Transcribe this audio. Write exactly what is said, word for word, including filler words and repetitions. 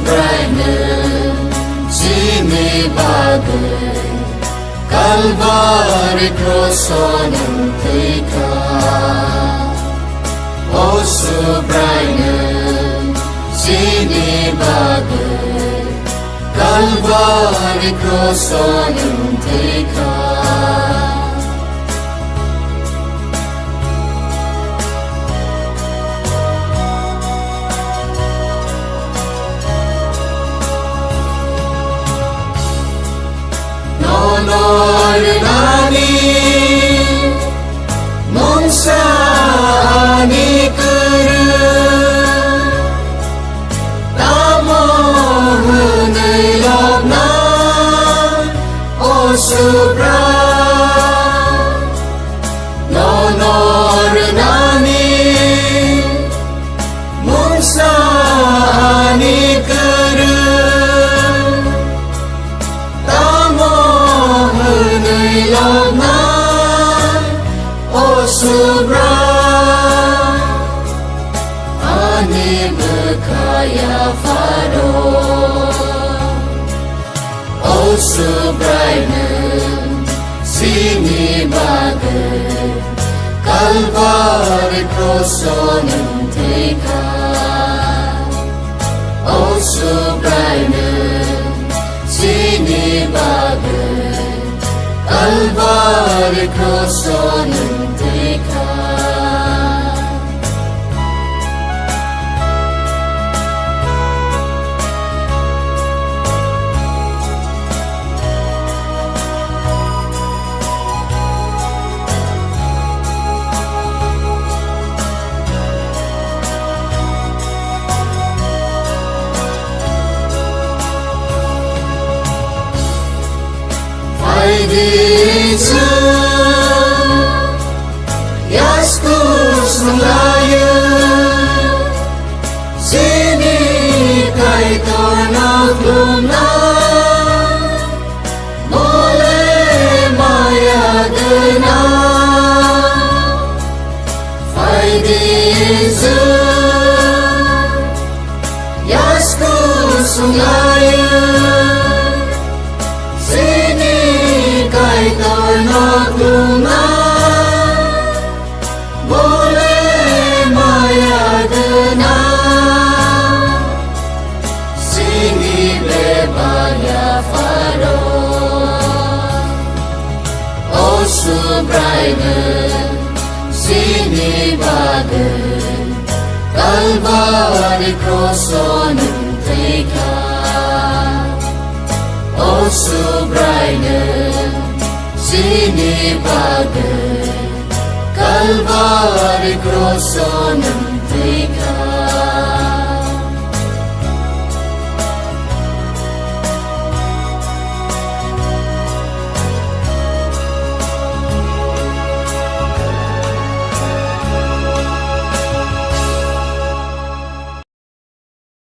Bwrwi nwng chini bagwi Kalvari kroso nwng thwikha. O Subrai nwng chini bagwi Kalvari kroso nwng thwikha. Nono rwnani mungsa ani kwrwng, tamo hwnwi lobna, o Subrai? Nono rwnani mungsa ani kwrwng, tamo hwnwi lobna, o Subrai? Ani bwkha yapharo. O Subrai nwng chini bagwi Kalvari kroso nwng thwikha. O Subrai nwng chini bagwi Kalvari kroso nwng thwikha. Phaidi chwng yasku swnglaio, chini Kaitorno khulumna, bo le maya gwnang. Phaidi chwng yasku swnglaio, chini Kaitorno khulumna, bo le maya gwnang. Chini bebak yapharo. O Subrai nwng chini bagwi Kalvari kroso nwng thwikha. O Subrai nwng chini bagwi Kalvari kroso nwng thwikha.